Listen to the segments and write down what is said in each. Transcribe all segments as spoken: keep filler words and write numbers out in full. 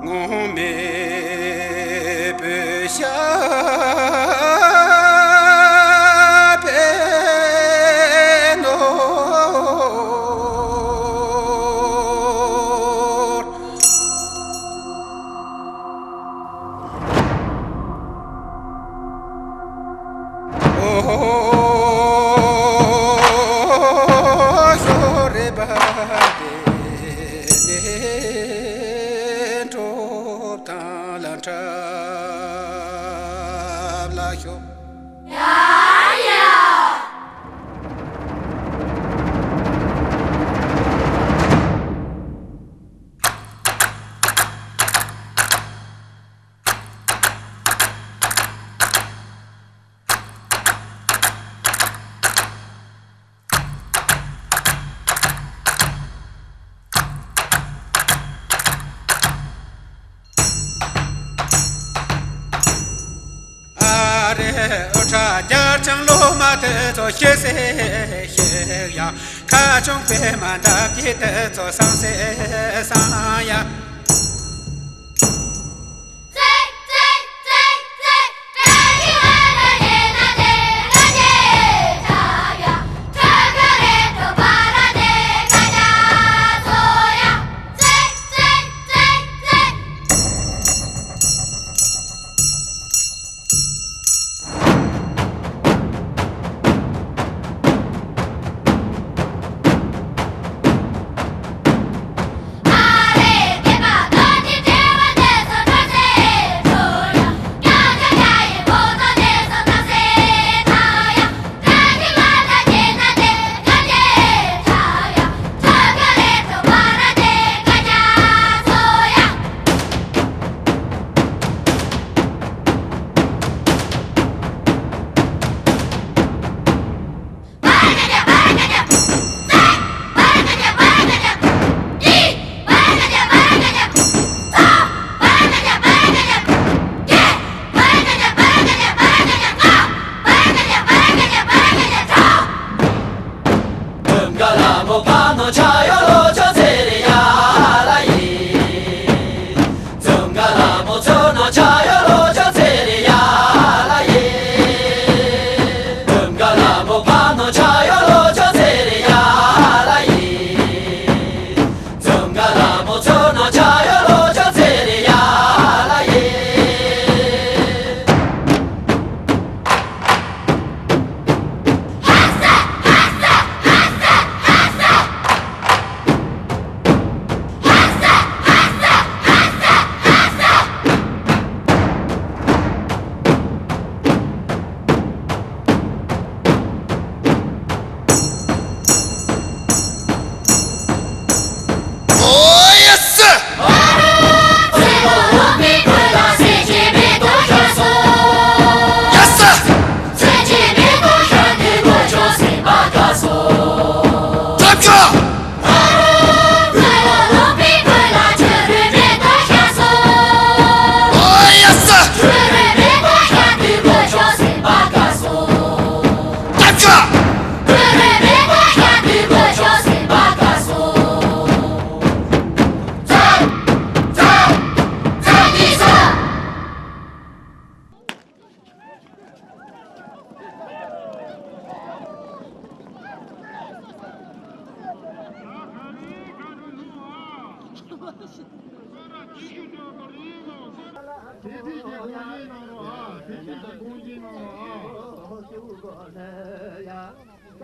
ངོམས་མེད་པའི་ཞབས་པད་ནོར། ཨོ་ཤོ་རེ་བ་དེ་ནས་འགྲོ་དང་ལ་འཁྲབ་ལ་ཤོག་ཡ་ཡ། ཨ་རེ་ཨོ་ཁྲ་རྒྱ་ཆང་ལོ་མ་དེ་ཚོ་ཤེས་སེ་ཤེས་ཡ། ཁ་ཆུང་པད་མ་འདབ་ཀྱི་དེ་ཚོ་སང་སེ་སང་ཡ།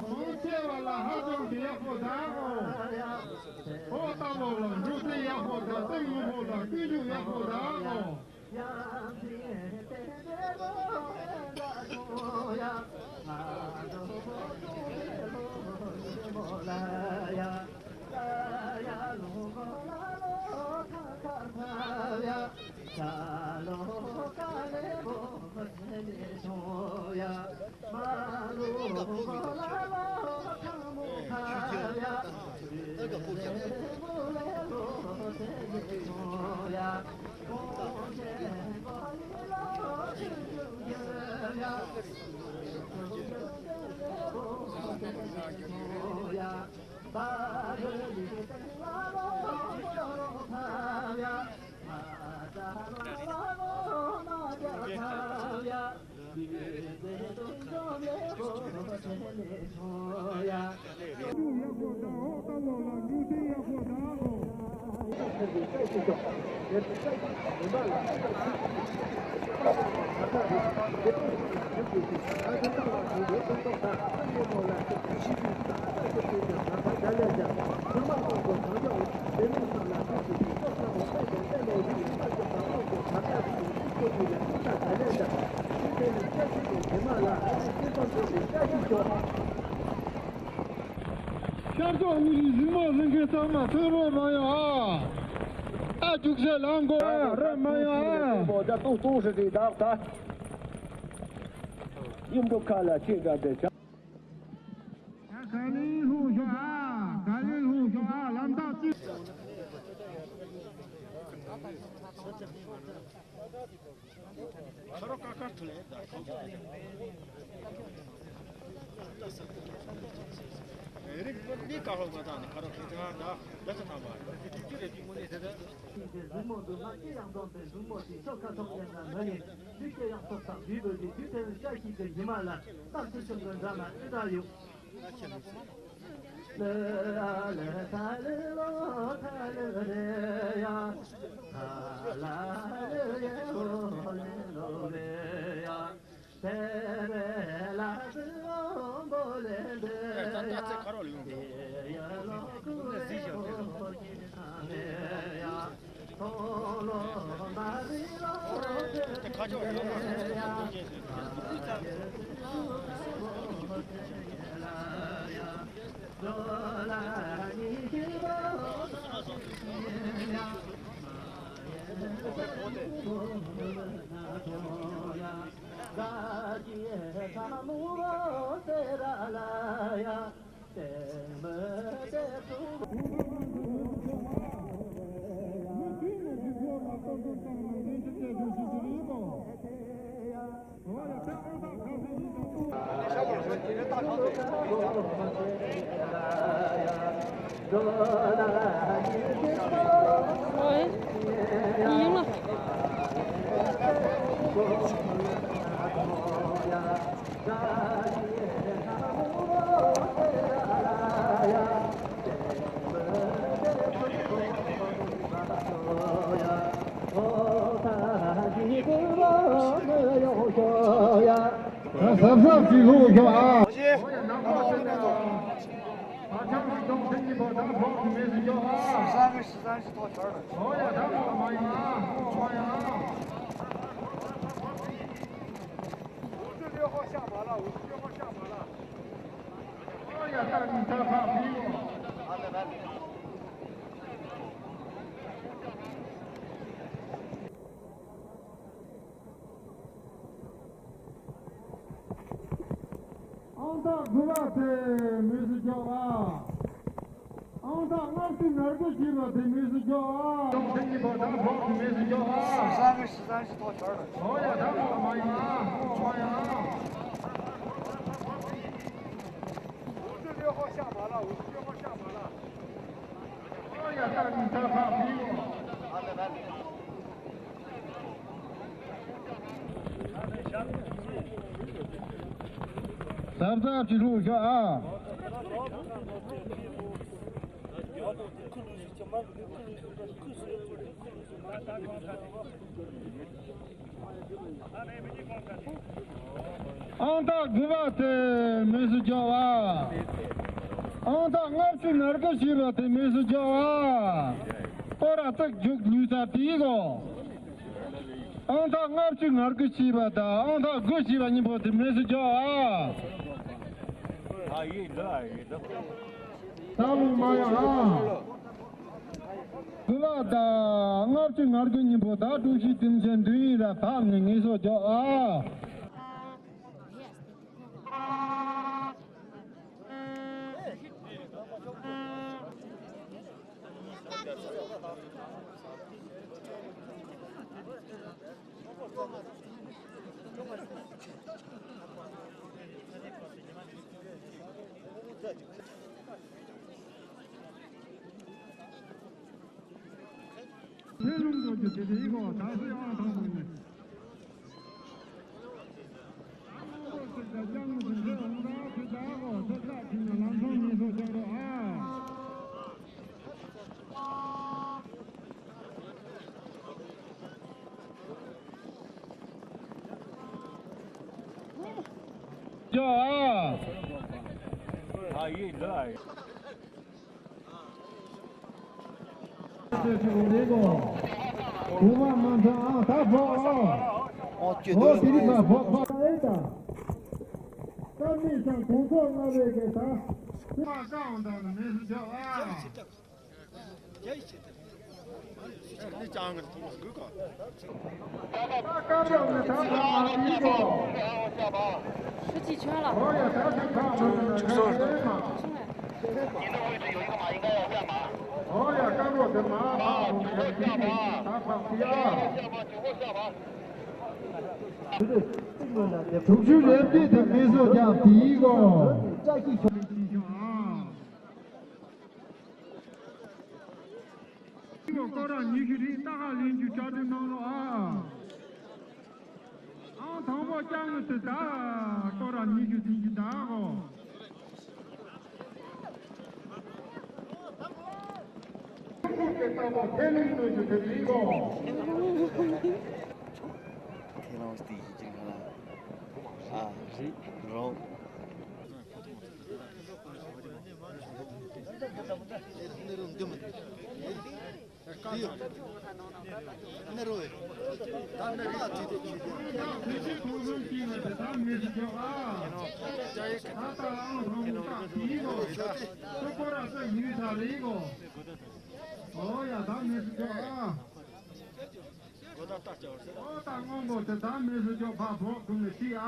མང་ཆེ་བ་ལ་ཧ་ཅང་གི་ཡག་པོ་དང་། ཨོ་ལྟ་བུ་ལ་འཇུག་སེམས་ཡག་པོ་དང་སེམས་མང་པོ་དང་ཀུན་སྤྱོད་ཡག་པོ་དང་། ཤར་ཕྱོགས་གཉིས་ཀྱི་གཟིགས་མོ་གཟིགས་མཁན་ཚང་མ་ཐུགས་རོགས་གནང་ཡོང་ཨ། ཨ་རྒྱུག་ས་ལངས་དགོས་ཨ་རེམ་མ་ཡོང་ཨ། ཏུང་ཏུང་ཧྲི་ཏི་བདག་ད། ཡིན་འདུག་ཁ་ལ་ཁྱེད་འདྲ་དེ་ཆ། ག་ལེ་ལྷུང་ཤོག་ཨ། ག་ལེ་ལྷུང་ཤོག་ཨ། ལམ་ཐག་ཅིག་ཁ་རོག་ཀ་ཀ་ཐུ་ལེ་ད་ཁོང་ཚོ་རེ་རིགས་འདི་ཀ་ཧོ་ཀ་ཐང་ནི་ཁ་རོག་ཁེ་ཐང་ད་ལ་ཚ་ཐང་བ་ཅི་རེ་ཅི་མོ་ནི་དེ་ད། གཟིགས་མོ་འདུག་ང་སྐྱེ་ཡག་འདོམས་པའི་གཟིགས་མོ་དེ་ཤོག་ཁ་ཐོག་ཡན་ན་མ་ཡིན། འདི་སྐྱེ་ཡག་ཐོག་ཐག་བུས་བོས་ཀྱི་དུས་དེར་ཤ་ཞིག་གི་ཉི་མ་ལ་སྟག་ཚེ་ཆུང་གི་འདྲ་ན་ཨི་འདྲ་ཡོད། གཟབ་གཟབ་ཅིག་ལྷུང་ཤོག་ཨ། ཨང་རྟགས་དགུ་པ་དེ་མུས་སུ་འཇོག་ཨ། ཨང་རྟགས་ལྔ་བཅུ་ང་དགུ་ཞེས་པ་དེ་མུས་སུ་འཇོག་ཨ། ཨོ་ཡ་ད་མ་མ་ཡིན་ཨ། ཨོ་ཡ། ཨོ་ཡ་ད་ནི་ད་ཕ་བི། ཟབ་ཟབ་ཅིག་ལྷུང་ཤོག་ཨ། ཨང་རྟགས་དགུ་པ་དེ་མུས་སུ་འཇོག་པ། ཨང་རྟགས་ལྔ་བཅུ་ང་དགུ་ཞེས་པ་དེ་མུས་སུ་འཇོག་པ། སྐོར་ར་ཙིག་རྒྱུགས་ལུས་ས་དེའི་གོ། ཨང་རྟགས་ལྔ་བཅུ་ང་དགུ་ཞེས་པ་དང་ཨང་རྟགས་དགུ་ཞེས་པ་གཉིས་པོ་དེ་མུས་སུ་འཇོག་པ། ཨ་ཡེ་འདི་ཨ་ཡེ་འདི། ད་ལུང་མ་ཡ་ཨ། དགུ་པ་དང་ལྔ་བཅུ་ང་དགུ་གཉིས་པོ་ད་ཀྲུའུ་ཞི་དེམ་ཆེན་འདུན་ཡིན་ར་ཐག་ནས་ངེས་སོ་འཇོག་ཨ། ལྷན་ལུང་རྡོ་རྗེ་དེ་དེའི་སྒོ་ད་སུ་ཡང་མཐོང་མི་ནུས། ཨ། ཨ་ཡེ་འདི་ཨ་ཡེ། ཁྱེད་ཚོ་རེད་གོ། བུ་མ་མ་འདྲ་ཨ་ད་བོ་ཨ། ཨོ་ཅེ་འོ་དེ་རིགས་ལ་བོ་བོ་ཨེ་ད། ཀ་མི་སང་གོང་ཚོགས་ལྔ་པའི་གེ་ད། ཁ་བཀའ་འོང་དང་མེ་སུ་འཇོག་ཨ། དྲུག་ཅུ་རེ་བརྒྱད་དེ་མི་བཟོ་རྒྱག་དེའི་གོ། སྐོར་ར་ཉི་ཤུ་རེད། ད་ག་ལེན་རྒྱུ་བཅའ་སྒྲིག་གནང་རོགས་ཨ། ཨང་དང་པོ་བཅའ་དངོས་དེ་ད་སྐོར་ར་ཉི་ཤུ་ཟིན་གྱི་ད་གོ། ཁྱེད་རང་སྟེ་ཡིན་གྱི་ང་ལ་ཨ་རེད་རོགས། ཨོ་ད་སྔོན་པོ་དེ་ད་མི་སུ་ཅོག་ཕ་བོག་ཁུང་ནས་ཤི་ཨ།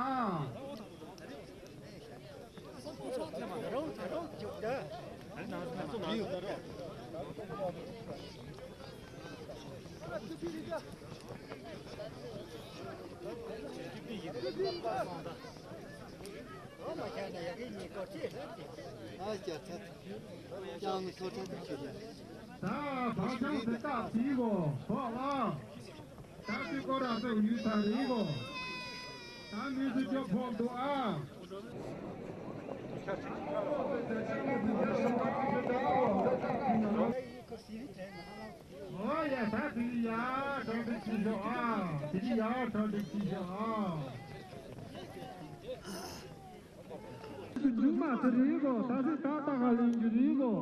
ད་བག་ཆང་དེ་བཏགས་དེའི་གོ་བོག་ཨ། ད་ཅི་སྐོར་ར་ཚོ་ཡུལ་ཐ་རེད་གོ། ད་མི་སུ་ཅོག་ཕོག་འདུག་ཨ། ཨོ་ཡ་ད་དེ་ཡ་གྲ་སྒྲིག་བྱེད་ཤོག་ཨ། དེ་ཡ་གྲ་སྒྲིག་བྱེད་ཤོག་ཨ། སྒྲིག་མ་དེ་རེད་གོ། ད་སྲིད་ད་ལྟ་ག་ལེན་རྒྱུ་རེད་གོ།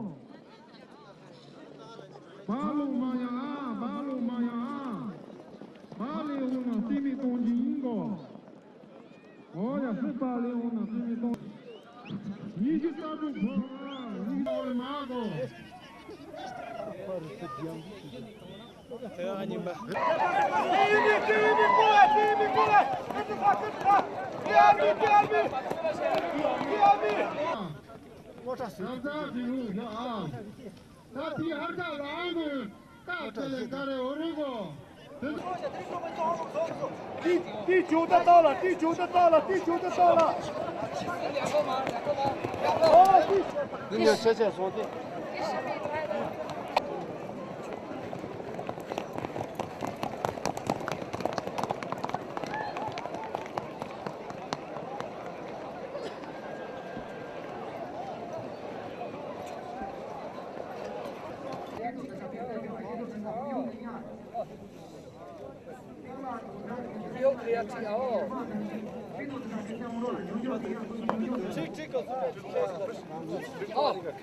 བག་ལོག་མ་ཡ་ཨ། བག་ལོག་མ་ཡ་ཨ། བག་ལས་འོང་ན་རྩིས་མེད་གཏོང་རྒྱུ་ཡིན་གོ། ཨོ་ཡ་སྲིད་བག་ལས་འོང་ན་རྩིས་མེད་གཏོང་། ཉི་ཤུ་རྩ་དྲུག་ཕོག་ཨ། ཉི་ཤུ་རྩ་དྲུག་མ་གོ། ད་དེའི་ཧར་ཁ་ལའང་གི་ཀ་ཏེ་ལེ་ཀ་རེ་འོ་རེ་གོ། ཏི་ཏི་ཇོ་ཏ་ཏ་ལ། ཏི་ཇོ་ཏ་ཏ་ལ། ཏི་ཇོ་ཏ་ཏ་ལ། ཨོ་ཏི། ཏི་ཉོ་ཆེ་ཆེ་སོང་ཏེ།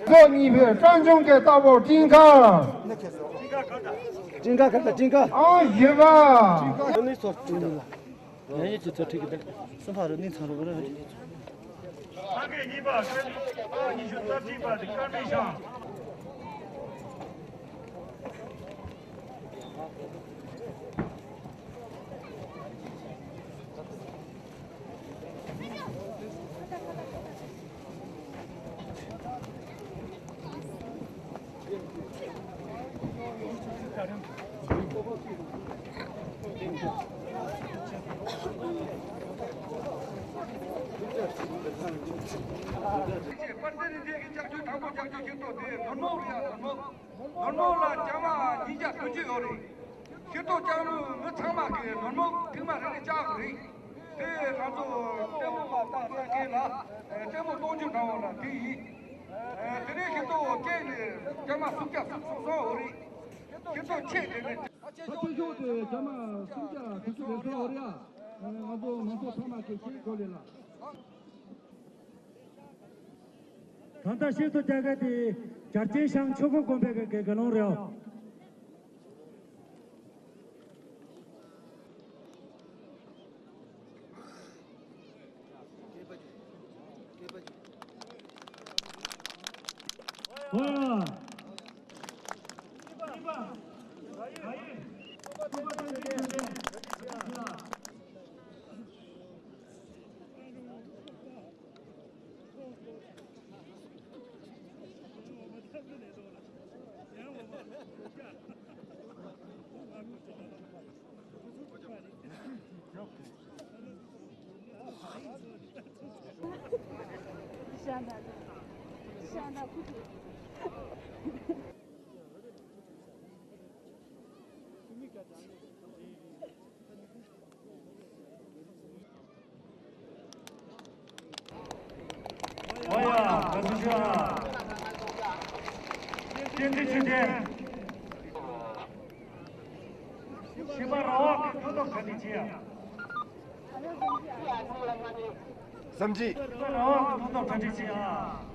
ཚོགས་གཉིས་པའི་རང་བྱུང་གི་རྟ་ཕོ་སྤྲིན་དཀར། སྤྲིན་དཀར་ག་ད་སྤྲིན་དཀར། ཨང་བཞི་པ། ཡང་ཡོད་ཀྱི་ཚོ་ཁྲིད་ཀྱི་འདུག་སུམ་ཕ་རུ་གནས་ཚང་རུ་གོ་ར། ཕ་གི་གཉིས་པ་ཀ་ལི་ཉི་ཤུ་རྩ་གཅིག་པ་དེ་ཀར་མི་ཤང་། པར་ཙེ་རིན་ཆེན་གྱི་ལྕགས་ཀྱུ་དང་པོ་ལྕགས་ཀྱུ་ཤིང་ཏོག་དེ་ནོར་མོག་རེད་ཡ། ནོར་མོག་ནོར་མོག་ལ་རྒྱ་མ་ཉིས་བརྒྱ་བདུན་ཅུ་ཡོད་རེད། ཤིང་ཏོག་ལྕགས་ལུག་མི་ཚང་མ་གིས་ནོར་མོག་ཐེངས་མ་རེ་རེ་བཅག་དགོས་རེད། དེ་ང་ཚོ་ལྟད་མོ་མ་བལྟ་ས་མཁན་ལ་ལྟད་མོ་གཏོང་རྒྱུ་འདྲ་བོ་ལ་དེ་ཡིན། དེ་རིང་ཤིང་ཏོག་སྐྱེས་ནས་རྒྱ་མ་སུམ་བརྒྱ་སུམ་ཅུ་སོང་བ་རེད། ཤིང་ཏོག་ཆེ་དེ་ནས། ད་ཆེ་ཤོས་དེ་རྒྱ་མ་སུམ་བརྒྱ་དྲུག་ཅུ་རེ་སོང་བ་རེད་ཡ། ང་ཚོ་མང་ཚོགས་ཚང་མ་གིས་ཤེས་དགོས་རེད་ལ། ད་ལྟ་ཤེས་སུ་བཅར་མཁན་དེ་རྒྱལ་ཆེན་ཤང་ཆོས་འཁོར་དགོན་པའི་དགེ་དགེ་སློང་རེད། ཨོ་ཡ། ཨོ་ཡ། ག་ཚོད་ཞུ་ཨ། བསྟན་འཛིན་ཆོས་ལྡན། ཤེས་པ་རང་དབང་གི་ཐོ་ཐོ་ག་འདི་བྱེད་ཡ། བསམ་རྒྱས། ཤེས་པ་རང་དབང་གི་ཐོ་ཐོ་ག་འདི་བྱེད་ཡ།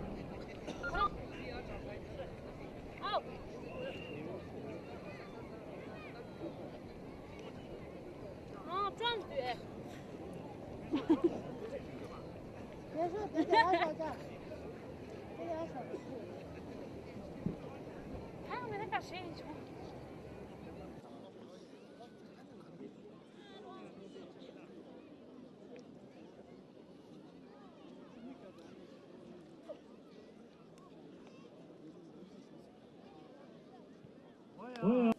ཨོ་ཡ།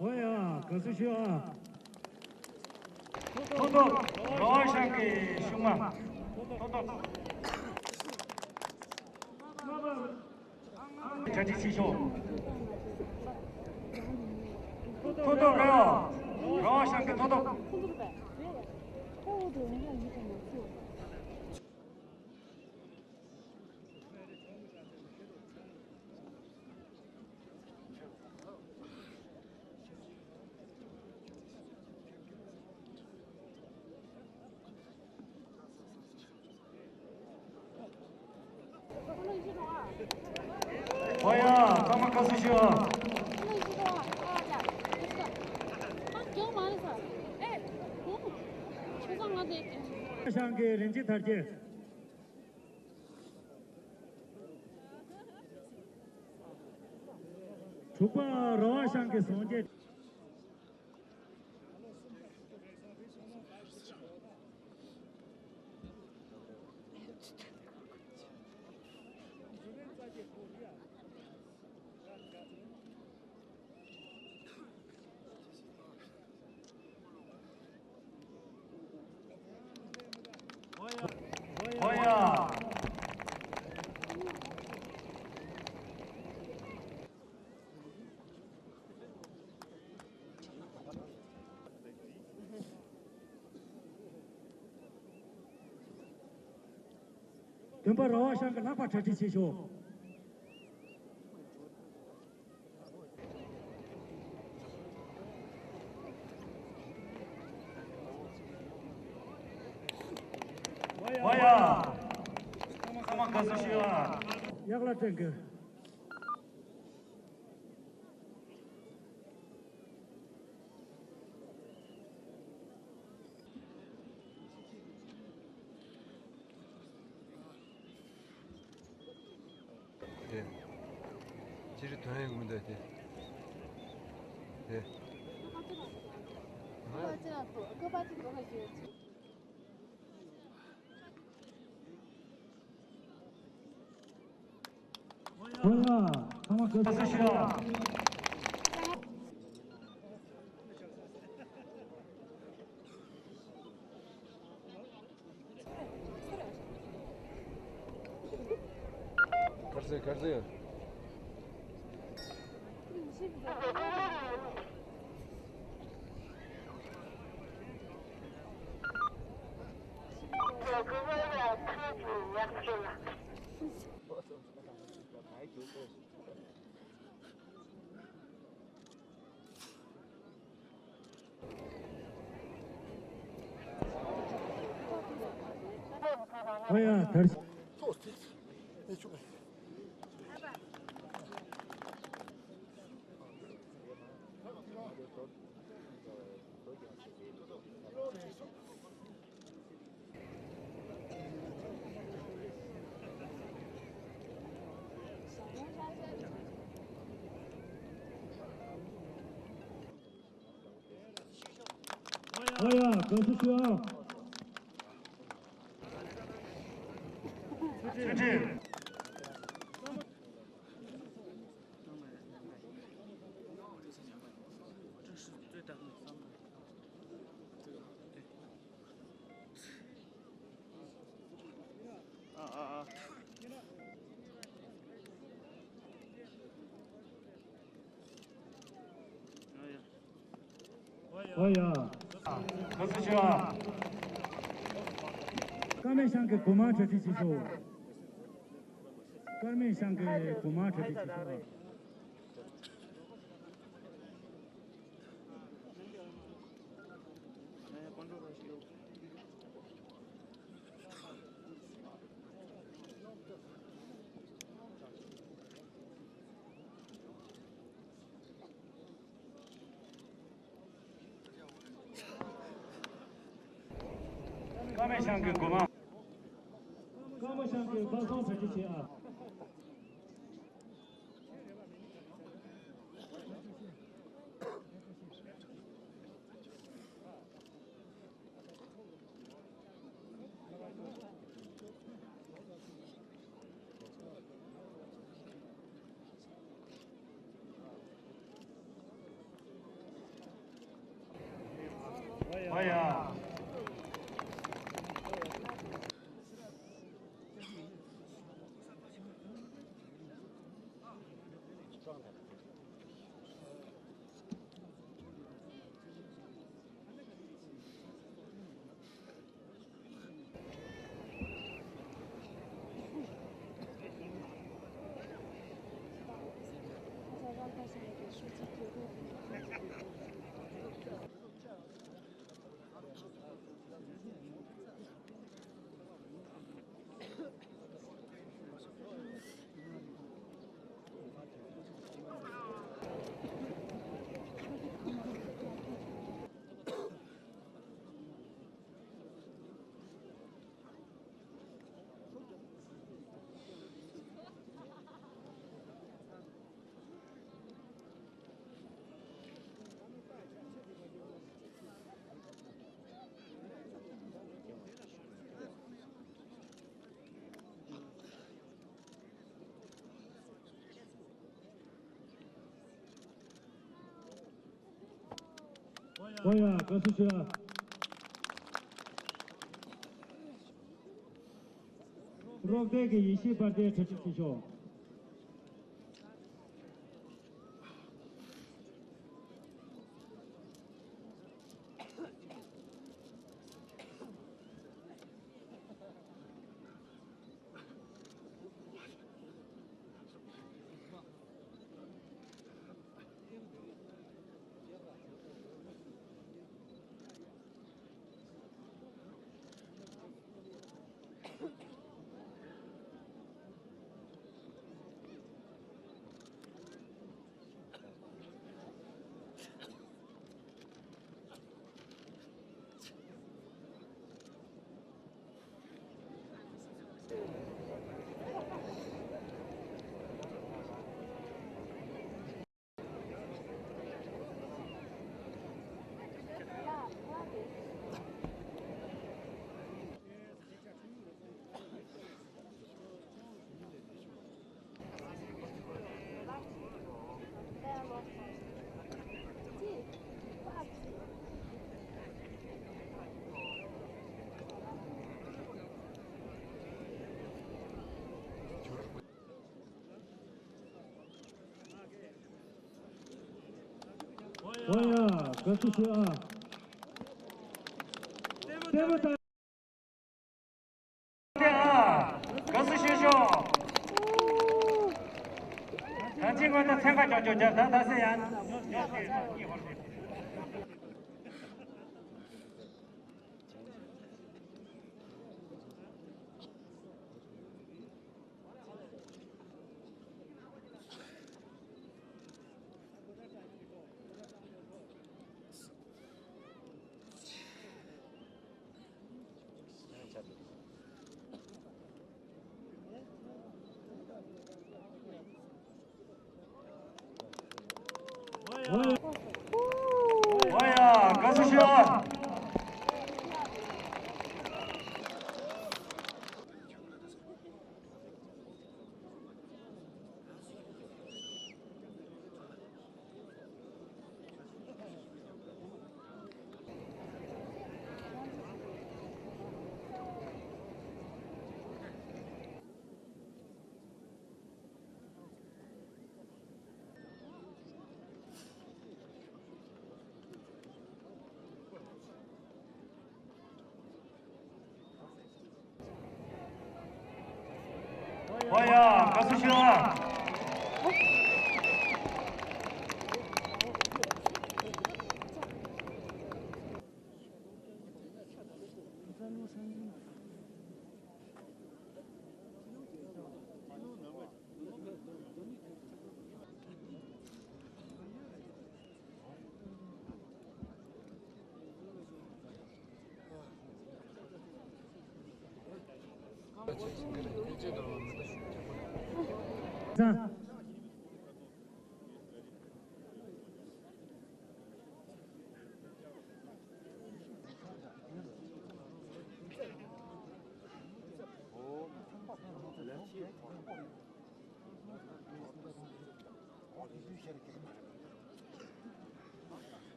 ཨོ་ཡ། དགའ་བསུ་ཞུ་ཨ། ཐོ་ཐོ། རོང་བ་ཤང་གི་ཤུལ་མ། ཐོ་ཐོ། གྲ་སྒྲིག་བྱེད་ཤོག་ཐོ་ཐོ་རེད་ཨ། རོང་བ་ཤང་གི་ཐོ་ཐོ། ཨོ་ཡ། ཚང་མ་དགའ་བསུ་ཞུ། ཤང་གི་རིན་ཆེན་དར་རྒྱས། དྲུག་པ་རོང་བ་ཤང་གི་ཟོང་རྒྱས། ཨོ་ཡ། སྟོན་པ་རོང་བ་ཤང་གི་ལྷག་པར་གྲ་སྒྲིག་བྱེད་ཤོག་ཨོ་ཡ། ཚང་མ་དགའ་བསུ་ཞུ་ཨ། གཡག་ལ་སྤྲད་དགོས། དེ། ཅི་རིགས་དོན་ཡོད་མི་འདུག་དེ། དེ། ཨོ་ཡ། ཚང་མ་དགའ་བསུ་ཞུ། གར་ཟེ་གར་ཟེ། ཨ་ཡ་དར། ཚོགས་ཚིག་ཚིག་ ཨ་ཡ། དགའ་བསུ་ཞུ་ཨ། ཚུལ་ཁྲིམས། ཨ་ཨ་ཨ། ཨོ་ཡ། ག་ཚོད་ཤོག་ཀརྨ་ཤང་གི་གོང་མ་གྲ་སྒྲིག་བྱེད་ཤོག་ཀརྨ་ཤང་གི་གོང་མ་གྲ་སྒྲིག་བྱེད་ཤོག་ཀརྨ་ཤང་གི་སྒོ་མང་། ཀརྨ་ཤང་གི་པ་སངས་བོད་ཀྱི་ཆེད་ཨ། ཨོ་ཡ། ཨོ་ཡ། དགའ་བསུ་ཞུ་ཨ། རོགས་དད་ཀྱི་ཡེ་ཤེས་པར་དེ་གྲ་སྒྲིག་བྱེད་ཤོག་ཨོ་ཡ། དགའ་བསུ་ཞུ་ཨ། ལྟད་མོ་ལྟ། དགའ་བསུ་ཞུ་ཤོག་གང་ཅི་སྔོན་དུ་ཚན་ཁ་ཀྱོག་ཀྱོག་རྒྱབ། ད་ད་སེ་ཡང་ཉོ་ཤེས་ཉོ་ཤེས། ཨོ་ཡ། དགའ་བསུ་ཞུ་ཨ།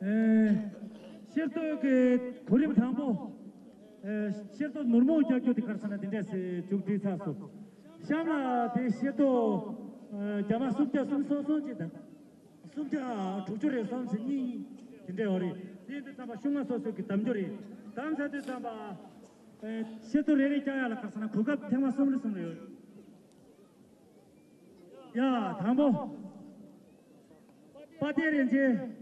ཨེ། ཤེལ་ཏོག་གི་གོ་རིམ་དང་པོ། ཨེ། ཤེལ་ཏོག་ནོར་མོ་རྒྱག་རྒྱུ་དེ་ག་རེ་ཟེར་ན་དེ་འདྲས་སེ་མཇུག་སྒྲིལ་ཚར་སོང་། གཤམ་ལ་དེ་ཤེལ་ཏོག་ཨེ། རྒྱ་མ་སུམ་བརྒྱ་སུམ་ཅུ་སོ་གསུམ་ཅིག་དང་། སུམ་བརྒྱ་དྲུག་ཅུ་རེ་གསུམ་ཅིག་གཉིས་དེ་འདྲས་ཡོད་རེད། དེ་འདི་ཙམ་པ་ཤུལ་མ་སོ་སོ་གི་གདམ་རྒྱུ་རེད། གདམ་ཚར་དུས་ཙམ་པ། ཨེ། ཤེལ་ཏོག་རེ་རེ་རྒྱག་ཡ་ལ་ག་རེ་ཟེར་ན་གོ་སྐབས་ཐེངས་མ་གསུམ་རེ་གསུམ་རེ་ཡོད། ཡ། དང་པོ། དཔའ་རྟུལ་རིན་ཆེན།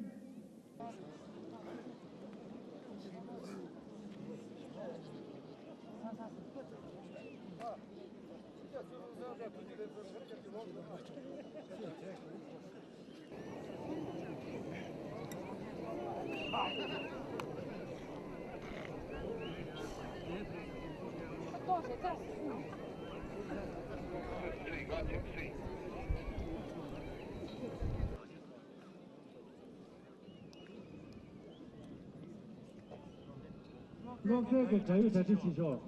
སློབ་གསོའི་གྲྭ་ཡུལ་གྲ་སྒྲིག་བྱེད་ཤོག་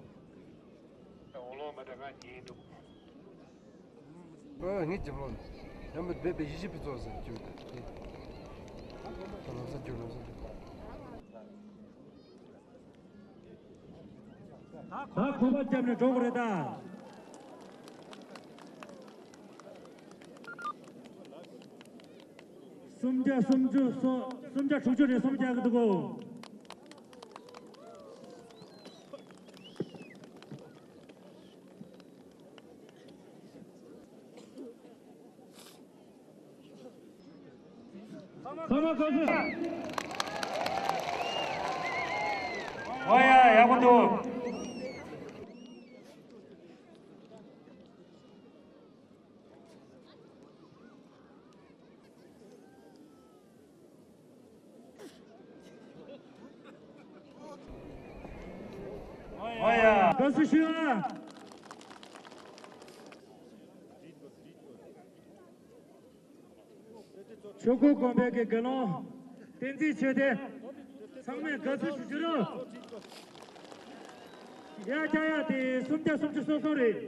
ཨོ་ངས་ཀྱི་ལོ། ཡང་མི་སྦས་པའི་གཞིས་བྱེས་པའི་ཚོགས་ཟེར་རྒྱུ་དེ། ལམ་སང་རྒྱུ་ལམ་སང་རྒྱུ། ད་གོམ་པ་བརྒྱབ་ནས་འགྲོ་དགོས་རེད་ད། སུམ་བརྒྱ་སུམ་ཅུ་སོ། སུམ་བརྒྱ་དྲུག་ཅུ་རེ་གསུམ་རྒྱག་གི་འདུག་གོ། ཚང་མ་བཀའ་དྲིན། ཨོ་ཡ། ཡག་པོ་འདུག་ཨོ་ཡ། དགའ་བསུ་ཞུ་ཨ། ཆོས་འཁོར་དགོན་པའི་གི་དགེ་སློང་བསྟན་འཛིན་ཆོས་ལྡན། ཚང་མས་དགའ་བསུ་ཞུ་ཞུ་རོགས། ཡ་ཀྱ་ཡ་དེ་སུམ་བརྒྱ་སུམ་ཅུ་སོ་སོ་རེད།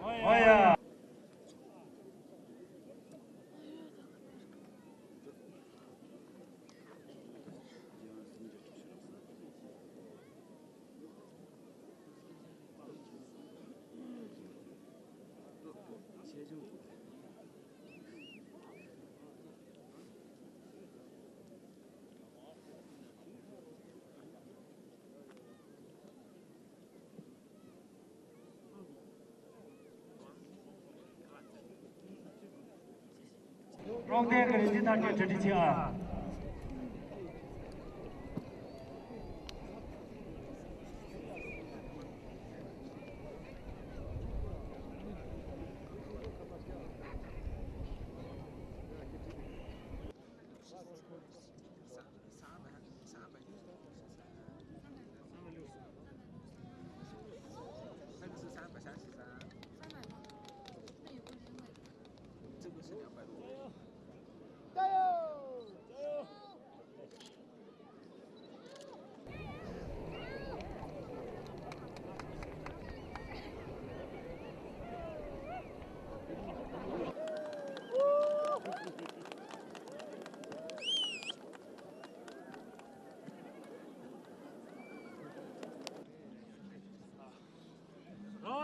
ཨོ་ཡ། རོགས་ལྡན་གྱི་རིན་ཆེན་ཐག་གཅོད་གྲ་སྒྲིག་བྱེད་ཨ།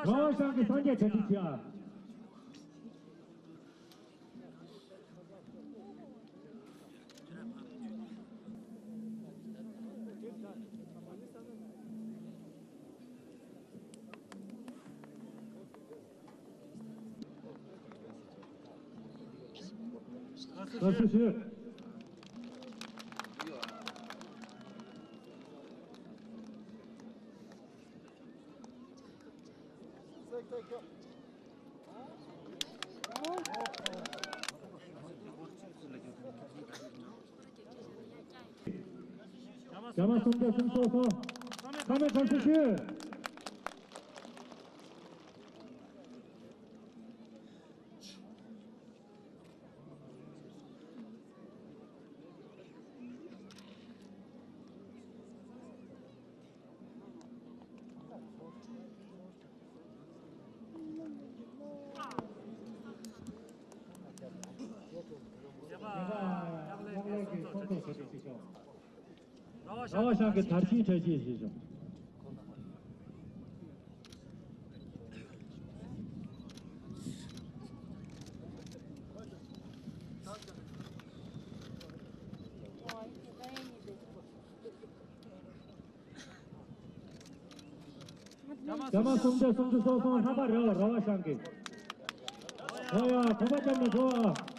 ར་བ་ཤང་གིས་སངས་རྒྱས་གྲ་སྒྲིག་བྱེད་ཨ། དགའ་བསུ་ཞུ། རྒྱ་མ་སུམ་བརྒྱ་སུམ་ཅུ་སོ་གསུམ། ཚང་མས་དགའ་བསུ་ཞུ། རྒྱལ་བ་ལྕགས་ལེབ་ཀྱི་སྲུང་སྐྱོབ་བྱེད་ཤོག་ར་བ་ཤང་གི་དར་ཤིང་གྲ་སྒྲིག་བྱེད་ཤོག་རྒྱ་མ་སུམ་བརྒྱ་སུམ་ཅུ་སོ་གསུམ། ལྷག་པ་རེད་བ། ར་བ་ཤང་གི། ཨོ་ཡ། གོམ་པ་རྒྱབ་ནས་འགྲོ་ཨ།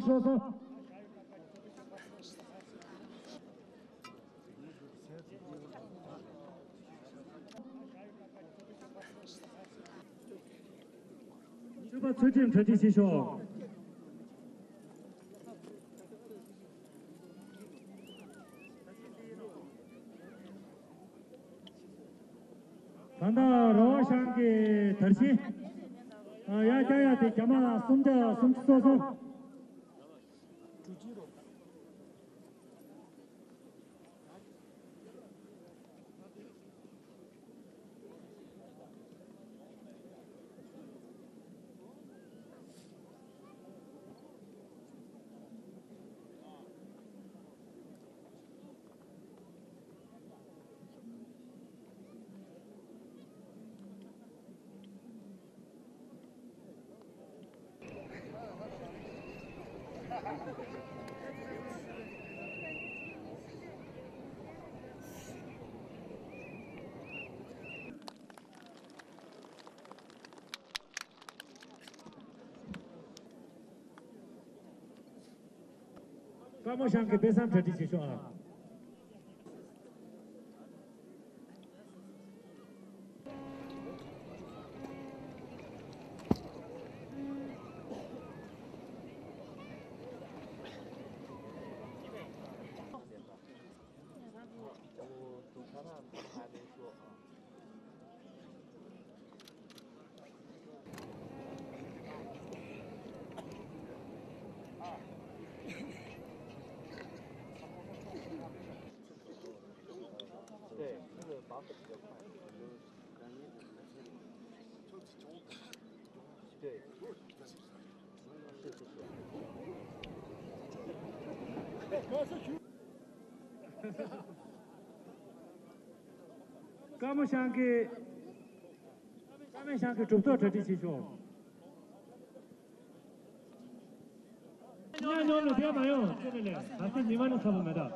སོ་སོ། ཆོས་པ་ཚུལ་ཁྲིམས་གྲ་སྒྲིག་བྱེད་ཤོག་ད་ལྟ་ར་བ་ཤང་གི་དར་ཤིང་། ཨ། ཡ་རྒྱ་ཡ་དེ་རྒྱ་མ་སུམ་བརྒྱ་སུམ་ཅུ་སོ་གསུམ། དཀར་མོ་ཤང་གི་དཔེ་བཟང་གྲ་སྒྲིག་བྱེད་ཤོག་ཨ། དཀར་མོ་ཤང་གི། དཀར་མོ་ཤང་གི་གྲུབ་ཐོབ་གྲ་སྒྲིག་བྱེད་ཤོག་ཉ་ཉོ་ལ་བསྡད་མ་ཡོང་། ཅི་ནས་ལས་ད་ཚེ་ཉི་མ་ནི་ཚ་པོ་མེད་ད།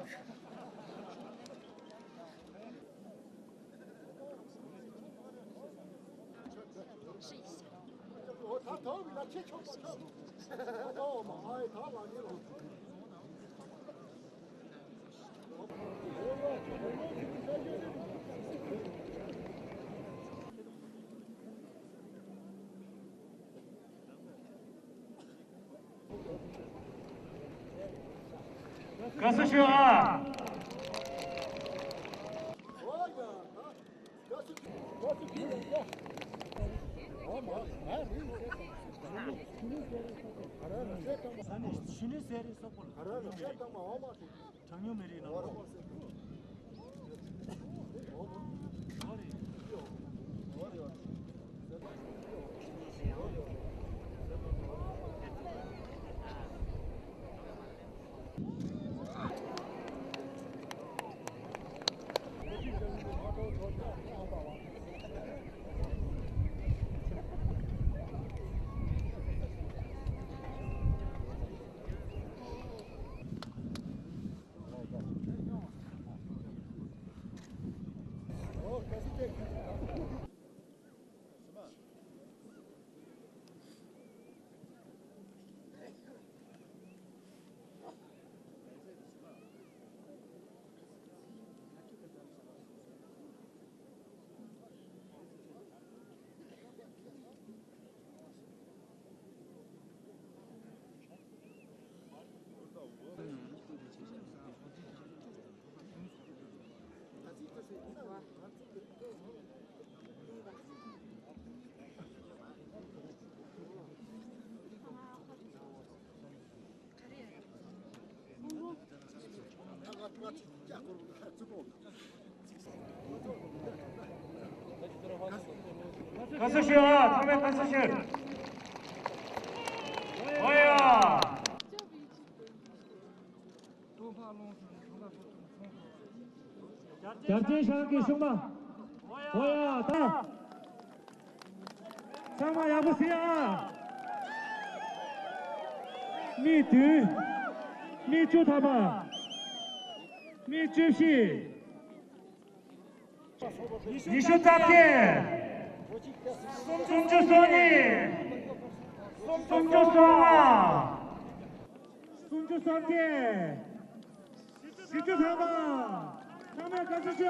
དགའ་བསུ་ཞུ་ཨ། གྲངས་ཉུང་མི་རིགས་ནང་། བཀའ་ཟུར་ཞུ་ཨ། ཚང་མས་བཀའ་ཟུར་ཞུ། ཨོ་ཡ། རྒྱལ་ཆེན་ཤང་གི་ཤུག་མ། ཨོ་ཡ། ད། ཚང་མ་ཡག་པོ་གཟིགས་ཨ། མི་བདུན། མི་བཅུ་ཐམ་པ། མི་བཅུ་བཞི། ཉི་ཤུ་རྩ་བརྒྱད། སུམ་ཅུ་སོ་གཉིས། སུམ་ཅུ་སོ་ལྔ། སུམ་ཅུ་སོ་བརྒྱད། བཞི་བཅུ་ཐམ་པ། ཚང་མས་བཀའ་དྲིན་ཆེ།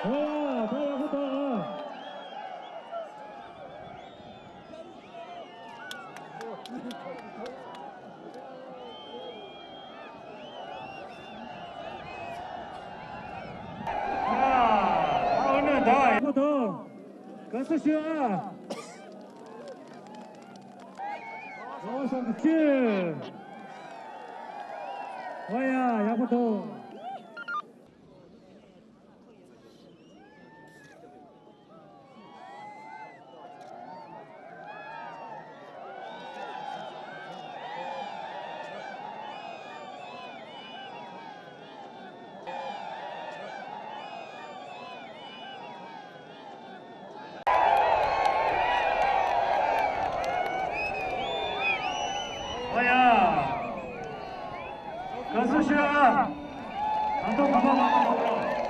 ཨོ་ཡ། ད་ཡག་པོ་འདུག་ཨ། ཨ་ཨ་ནི་ད་ཡག་པོ་འདུག། དགའ་བསུ་ཞུ་ཨ། ཨོ་སང་གི་ཅི། ཨོ་ཡ། ཡག་པོ་འདུག། ཨོ་ཡ། དགའ་བསུ་ཞུ་ཨ། གང་ཐུབ་གང་ཐུབ་གང་ཐུབ་གང་ཐུབ།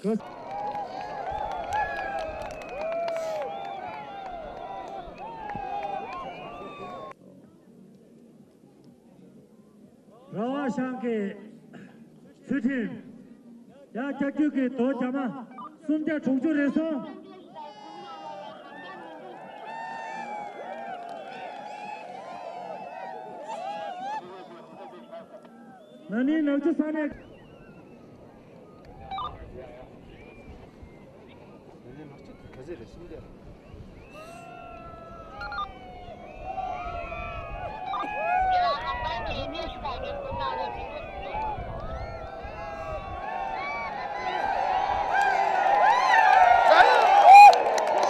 ར་བ་ཤང་གི་ཚུལ་ཁྲིམས་ཡང་བསྐྱར་བསྐྱུར་གྱི་རྡོ་རྒྱ་མ་སུམ་བརྒྱ་དྲུག་ཅུ་རེ་ཟུང་། ན་ནིང་ནག་ཆུ་ས་གནས། ཡ་ཡ། ཡ་ཡ། ལག་ཆ་ག་ཚད་རེད། སུམ་བརྒྱ།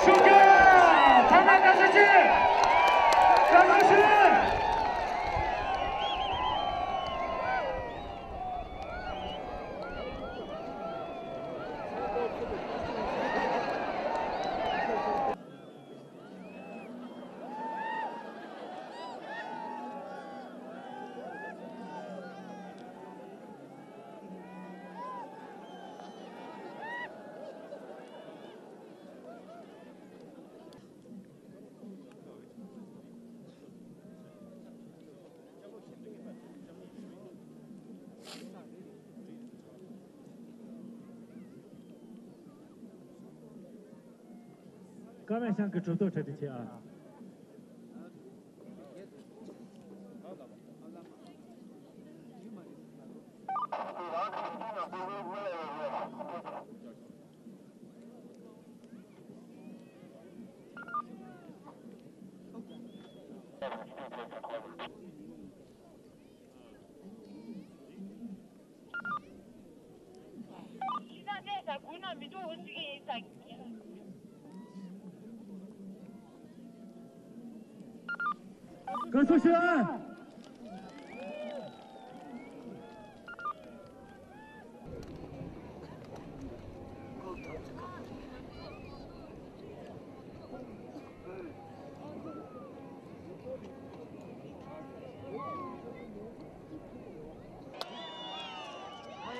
ཤུགས་རྒྱག་ཐ་ན་བཀའ་དྲིན་ཆེ། བཀའ་དྲིན་ཆེ། ཀ་མེད་ཤང་གི་གྲུབ་ཐོབ་གྲ་སྒྲིག་བྱེད་ཨ།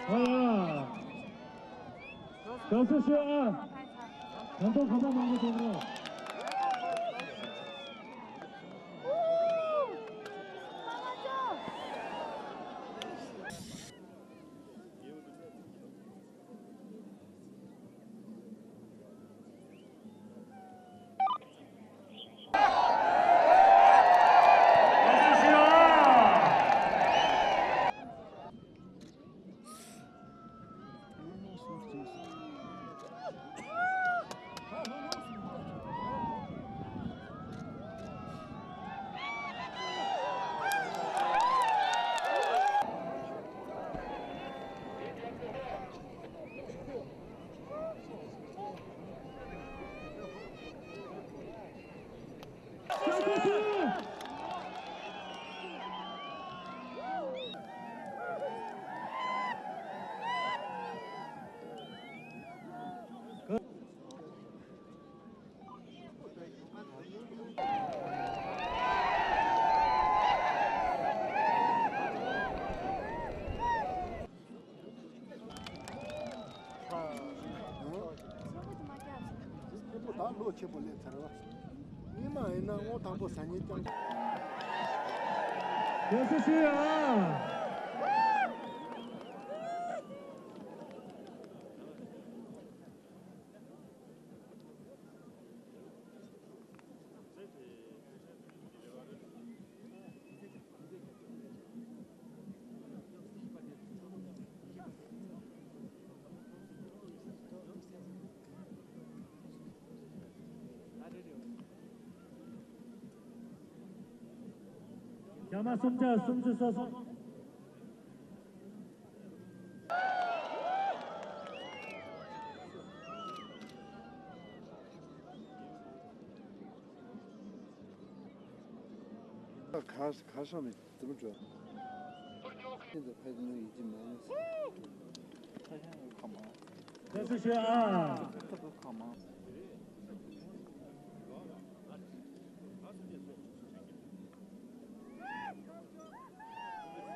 ཨ། དགའ་བསུ་ཞུ་ཨ། ད་དུང་གང་ཟག་མང་པོ་འདུག་རོགས། ད་ལོ་ཆེན་པོ་སླེབས་ཚར་བ། སྔོན་མ་ཡིན་ན་སྔོ་དང་པོ་ཟ་ཉེན་ཀྱང་། དགའ་བསུ་ཞུ་ཨ། རྒྱ་མ་སུམ་བརྒྱ་སུམ་ཅུ་སོ་གསུམ། ཁ་ཁ་ཤ་མི་དེ་མི་འགྲོ། ཁྱེད་ཚོ་ཕ་གི་ནང་ཡིད་ཀྱི་མ་ཡིན། ཁ་ཤ་ཡང་ཁ་མང་། ཁ་ཤ་ཤ་ཨ། ཁ་ཤ་ཁ་མང་།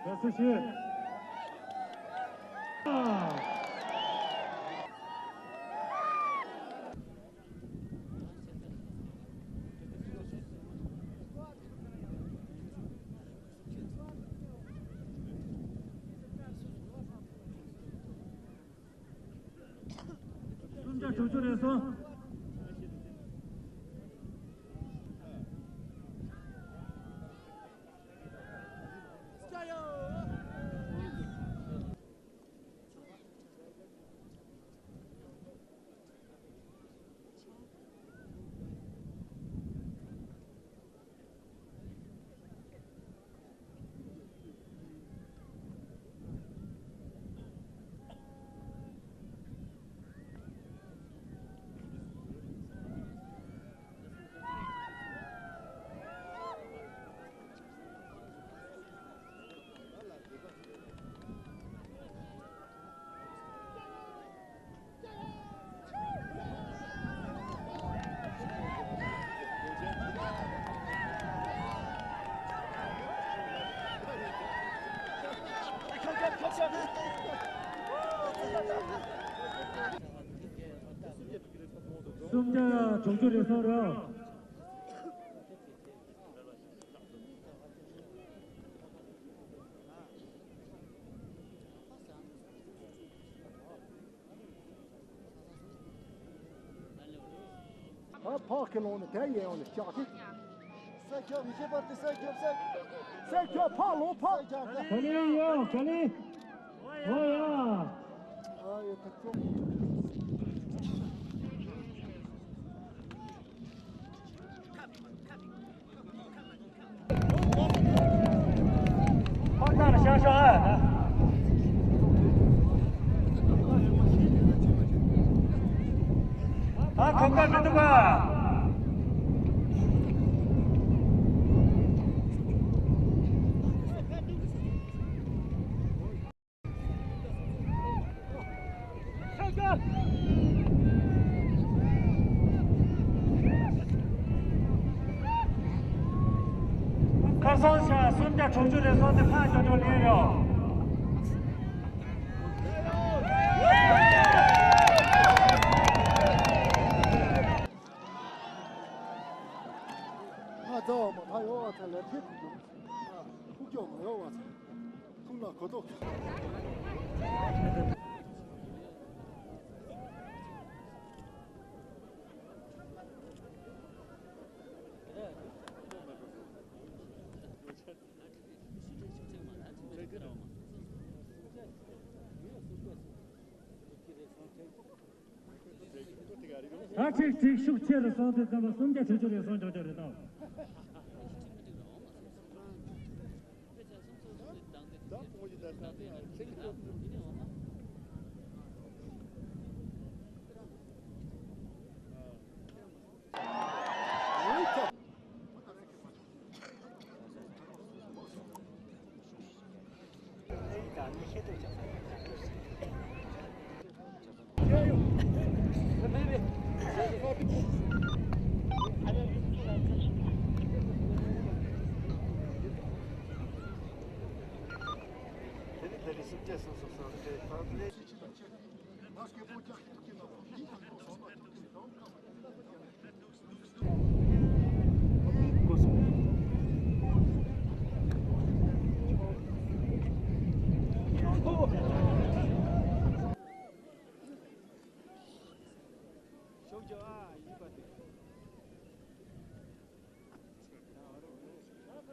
དགའ་བསུ་ཞུ། སུམ་བརྒྱ་དྲུག་ཅུ་རེ་གསུམ། སུམ་བརྒྱ་དྲུག་ཅུ་རེ་གསུམ་རེད། ཕག་གི་ལོང་ནི་དེ་ཡས་ཡོང་ནི་ལྕགས་ཏེ། སེ་རྒྱབ་མི་ཤེས་པར་དེ་སེ་རྒྱབ་སེ། སེ་རྒྱབ་ཕག་ལོང་ཕག། སེ་རྒྱབ་སེ། ག་ལེ་ཡོ་ག་ལེ། ཨོ་ཡ། ཨ་ཡོ་ཐག་ཆོད། ཁོ་ཚང་ལ་བཤད་ཤོག་ཨ། ད་ཁོ་ཁ་མི་འདུག་ག། ཁར་སང་ཞག་སུམ་བརྒྱ་དྲུག་ཅུ་རེ་སོང་སྟེ་ཕར་ཅོ་ཅོ་ལེན་རོགས། ང་རྩ་བ་མ་ཐག་ཡོང་བ་ཚ་ལ་ཐེབས་འདུག་ཁུག་ཀྱོག་མ་ཡོང་བ་ཚ། ཁུག་ན་གོ་ཏོག་ད་ཅིག་ཅིག་ཤུགས་ཆེ་རུ་སོང་དུས་ཙམ་པ་སུམ་བརྒྱ་དྲུག་ཅུ་རེ་སོང་ཆོག་ཆོག་རེད་དོ།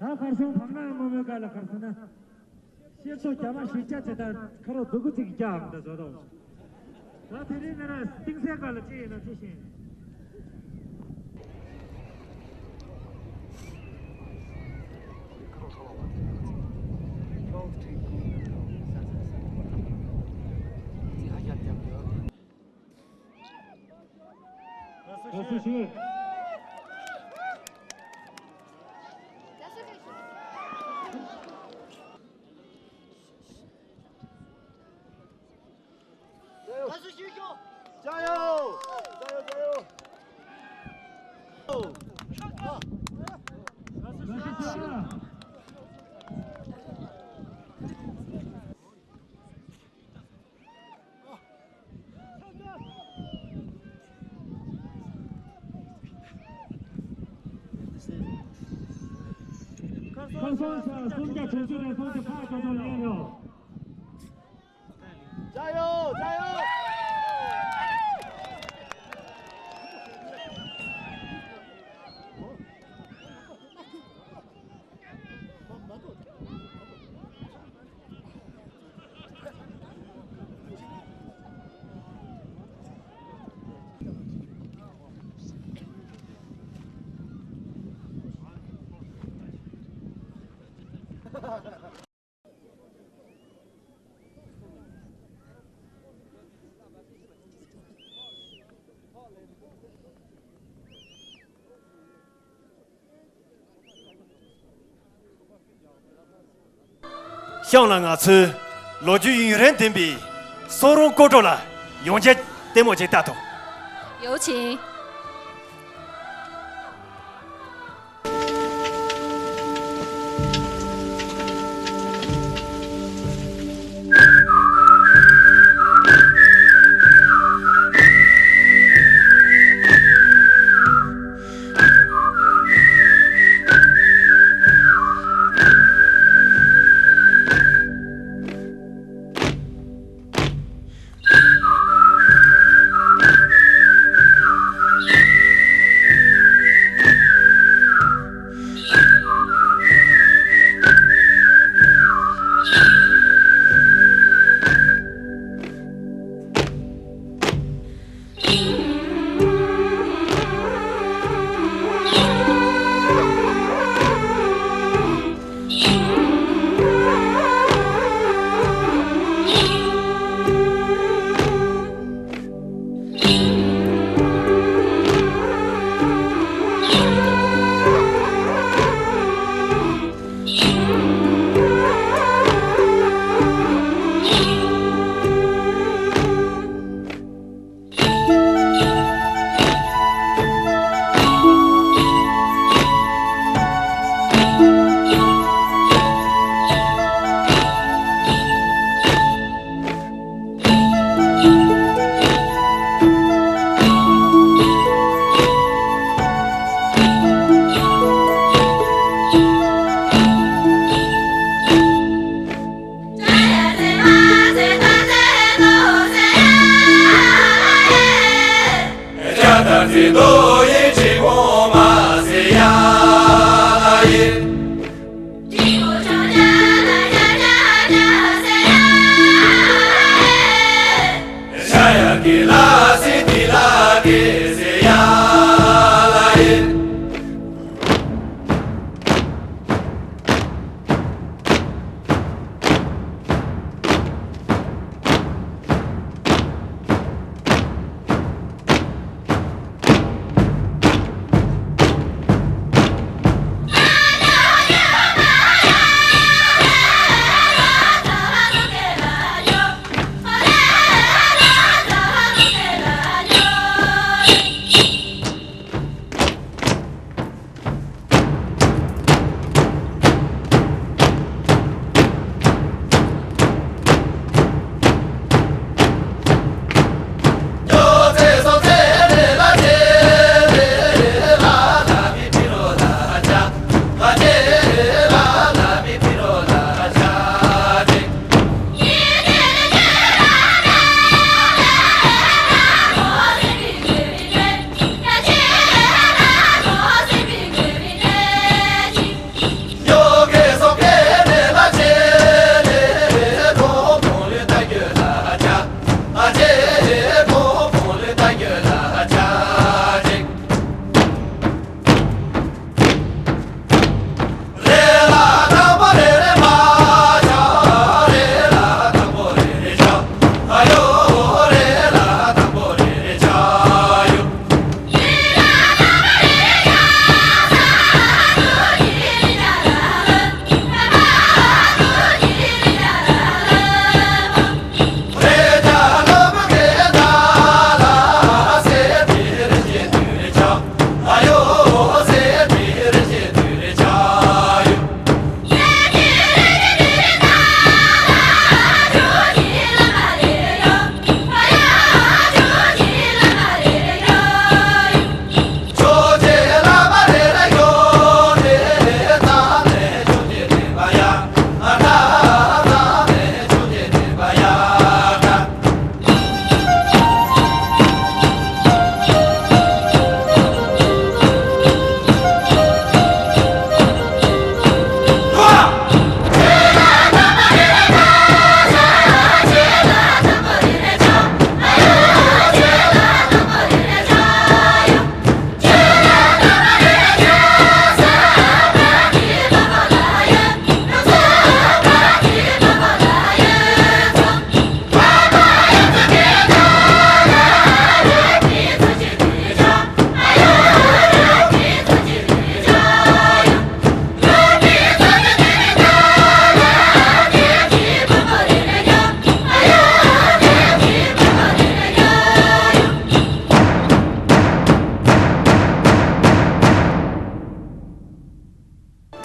ད་ཁར་སང་བག་ན་མོ་མོའི་སྐབས་ལ་ཁར་སང་ན། ཤེས་ཚོ་རྒྱ་མ་ཞིག་ཅག་ཅེ་ད་ཁ་རོག་སྡུག་གུ་ཅིག་རྒྱ་ཨང་ད་བཟོ་དོ། ད་དེ་རིང་ན་ར་སྟིང་སའི་སྐབས་ལ་ཅི་ཡིན་ན་ཅི་ཤེས། ཁ་སང་ཞག་སུམ་བརྒྱ་དྲུག་ཅུ་རེ་སོང་སྟེ་ཕར་ཅོ་ཅོ་ལེན་རོགས། ཤང་ལ་ང་ཚོའི་ལོ་རྒྱུས་ཡུན་རིང་ལྡན་པའི་སོ་རོང་སྐོར་བྲོ་ལ་ཡོང་རྒྱུ་ལྟད་མོ་ཅིག་ལྟ་དང་། 有请。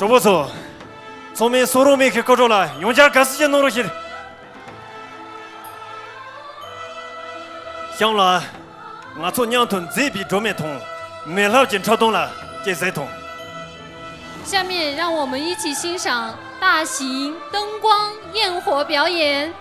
གྲོགས་པོ་ཚོ། ཚང་མས་གསུང་རོགས་མེད་ཀྱི་སྐུ་དྲག་ལ་ཡང་བསྐྱར་དགའ་བསུ་ཞིག་གནང་རོགས་ཞུ། གཤམ་ལ། ང་ཚོ་མཉམ་དུ་མཛེས་པའི་སྒྲོན་མེ་དང་མེ་ལྷབ་ཀྱི་འཁྲབ་སྟོན་ལ་དཔྱད་གཟིགས་དང་། 下面让我们一起欣赏大型灯光焰火表演。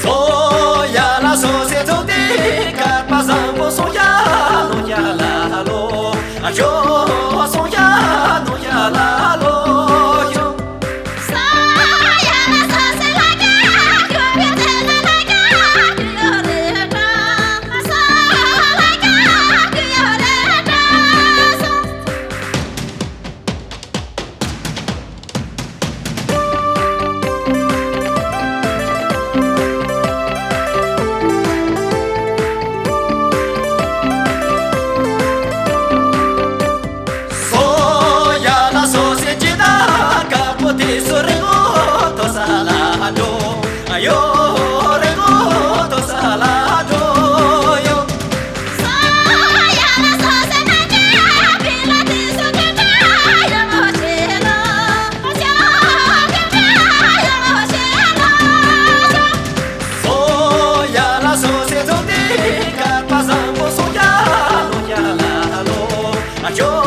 སོ་ཡ་ལ་སོ་སེ་ཚོགས་ཏེ་དཀར་པ་བཟང་པོ་སོང་ཡ་ལོ་ཡ་ལ་ལོ། ཨ་ཇོ་སོང་ཡ་ལོ་ཡ་ལ་ལོ་ཡོ། སོ་ཡ་ལ་སོ་སེ་ཅི་ད་དཀར་པོ་དེ་སུ་རེད་གོ། ཐོ་ས་ལ་འགྲོ། ཨ་ཡོ་རེད་གོ། ཐོ་ས་ལ་འགྲོ་ཡོ། སོ་ཡ་ལ་སོ་སེ་ཚོགས་ཏེ་དཀར་པ་བཟང་པོ་སོང་ཡ་ལོ་ཡ་ལ་ལོ། ཨ་ཇོ་